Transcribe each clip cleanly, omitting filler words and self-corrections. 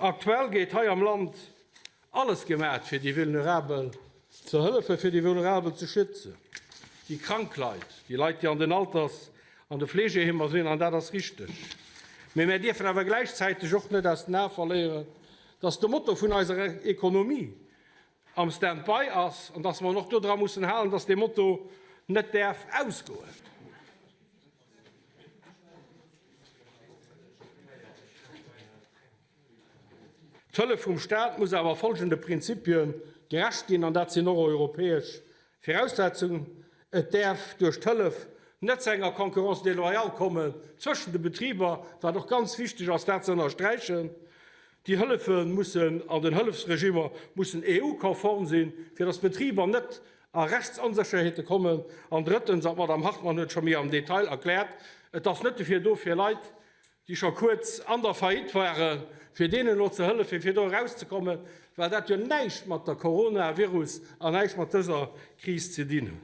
Aktuell gétt hei am Land alles gemaat, fir déi Vulnerabel ze hëllefen, fir déi Vulnerabel ze schützen, déi krank Leit, déi Leit, déi an den Alters an de Fleegeheemer sinn, an dat ass richteg. Mee mär dierfen awer gläichzäiteg och net aus den Ae verléieren, dass de Motor vun eiser Ekonomie am Stand-by ass an dass mer en och dodra mussen halen, dass dee Motor net däerf ausgoen. D'Hëllef vum Staat muss awer folgende Prinzipie gerecht ginn, an dat sinn och europäesch Viraussetzungen, Et däerf duerch d'Hëllef net zu enger Concurrence déloyale kommen zwëschen de Betriber, wat och ganz wichteg ass, dat ze ënnersträichen. Déi Hëllefe mussen an den Hëllefsregimer mussen EU-konform sinn, fir datt d'Betriber net a Rechtsonsécherheete kommen. An drëttens, an d'Madame Hartmann huet scho méi am Detail erkläert, et ass net dofir do, fir Leit, déi scho kuerz an der Faillite waren, fir deenen elo ze hëllefen, fir do erauszekommen, well dat jo näischt mat der Coronavirus an näischt mat dëser Kris ze dinn hunn.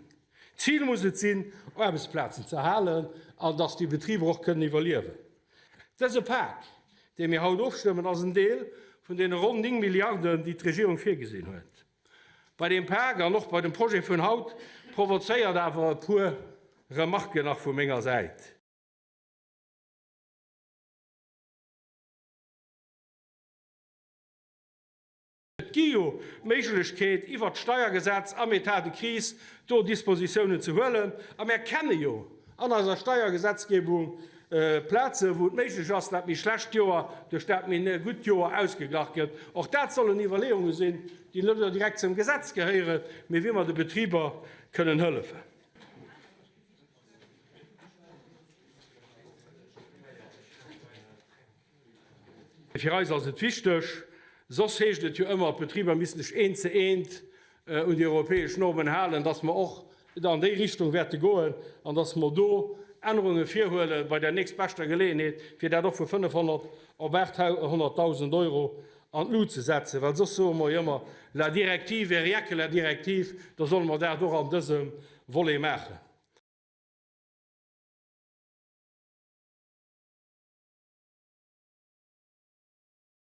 D'Zil muss et sinn, Aarbechtsplazen ze erhalen an dass déi Betriber och kënnen iwwerliewen. Dëse Pak, dee mir haut ofstëmmen, ass en Deel vun deene ronn 9 Milliarden, déi d'Regierung virgesinn huet. Bei deem Pak an och bei dem Projet vun haut provozéiert awer e puer Remarken nach vu menger Säit. Et gi jo d'Méiglechkeet, iwwert d'Steiergesetz am État de crise do Dispositiounen ze huelen. A mär kenne jo an eiser Steiergesetzgebung Plazen, wou et méiglech ass, dat méi schlecht Joer duerch dat méi gutt Joer ausgeglach gëtt. Och dat sollen Iwwerleeunge sinn, déi net elo direkt zum Gesetz gehéieren, mee wéi mer de Betriber kënnen hëllefen. Fir eis ass et wichteg, soss heescht et jo ëmmer, d'Betriber missten sech eent ze eent un déi europäesch Normen halen, dass mer och an déi Richtung wäerte goen an dass mer do Ännerunge virhuele bei der nächstbeschter Geleeënheet, fir dat och vu 500 op 800.000 Euro an d'Lut ze setzen, well soss soe mer jo ëmmer, La directive est rien que la directive, da solle mer dat och an dësem Volet maachen.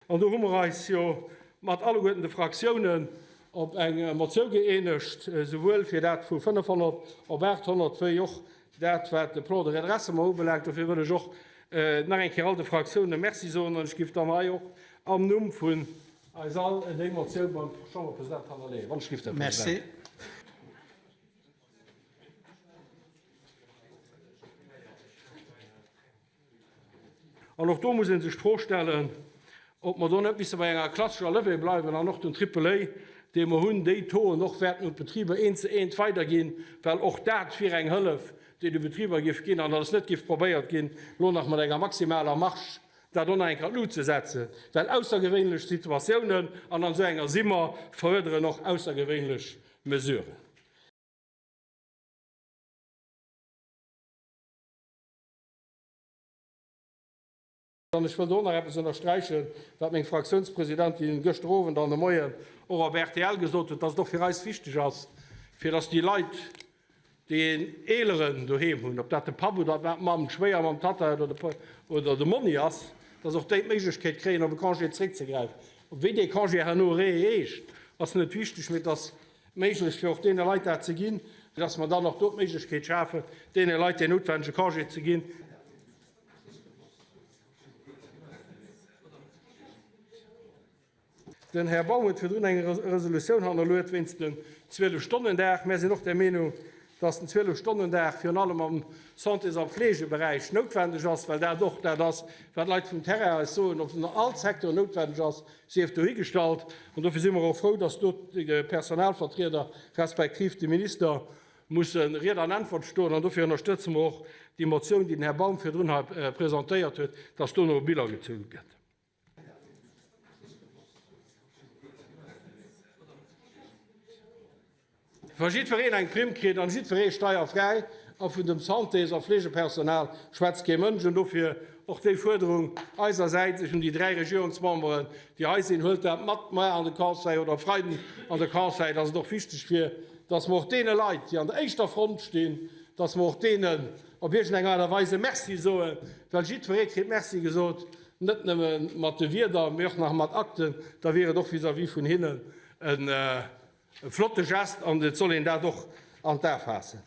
An do hu mer eis jo mat alleguerten de Fraktiounen op eng Motioun gëeenegt, souwuel fir dat vu 500 op 800 wéi och dat, wat de Plan de redressement ubelaangt. Dofir wëll ech och nach eng Kéier all de Fraktiounen Merci soen an ech géif dann hei och am Numm vun eis all déi Motioun beim Chamberpresident hannerleeën. Wann ech géif, Här President. An och do muss ee sech d'Fro stellen, ob mer do net misse bei enger klassescher Levée bleiwen an och den Triple-A, dee mer hunn, déi Tauxen och wäerten un d'Betriber eent ze eent weiderginn, well och dat wier eng Hëllef, déi de Betriber géif ginn, an datt et net géif probéiert ginn, elo nach mat enger maximaler Marge dat och nach eng Kéier an d'Lut ze setzen, well aussergewéinlech Situatiounen, an an esou enger si mer, fuerderen och aussergewéinlech Mesuren. An ech wëll do och nach eppes ënnersträichen, wat meng Fraktiounspresidentin gëschter Owend an de Moien och op rtl gesot huet, dass et och fir eis wichteg ass, fir dass déi Leit, déi een Eeleren doheem hunn, ob dat de Papp oder d'Mamm, d'Schwéiermamm, d'Tatta oder de Monni ass, dass och déi d'Méiglechkeet kréien, op e Congé zréckzegräifen. Wéi dee Congé herno heescht, ass net wichteg, mee dass méiglech fir och deene Leit dat ze ginn, dass mer dann och do d'Méiglechkeet schafen, deene Leit deen noutwendege Congé ze ginn. Den Här Baum huet virdrun eng Resolutioun hannerluet wéinst dem Zwielefstonnendag. Mär sinn och der Meenung, dass den Zwielefstonnendag virun allem am Santés a Fleegeberäich noutwendeg ass, well dat och dat ass, wat d'Leit vum Terrain eis soen, ob en an all Secteur noutwendeg ass, sief dohigestallt. An dofir si mer och frou, dass do d'Personalvertrieder respektiv de Minister musse Ried an Äntwert stoen. An dofir ënnerstëtze mer och déi Motioun, déi den Här Baum virdrun hei presentéiert huet, dass dono e Bilan gezu gëtt. Wa jiddwereen eng Primm kritt an jiddweree steierfräi, a vun dem Santés a Fleegepersonal schwätzt kee Mënsch, an dofir och déi Fuerderung eisersäits, ech hunn déi dräi Regierungsmemberen, déi hei sinn, huelt dat mat muer an de Conseil oder e Freiden an de Conseil, dass et och wichteg wier, dass mer och deene Leit, déi an der éischter Front stinn, dass mer och deenen op iergendeng Aart a Weis e Merci soen, well jiddweree kritt Merci gesot. net nëmme mat de Wierder, mee och nach mat Akten, da wier et och vis-à-vis vun hinnen e flotte Gest an et soll een dat och an d'A faassen.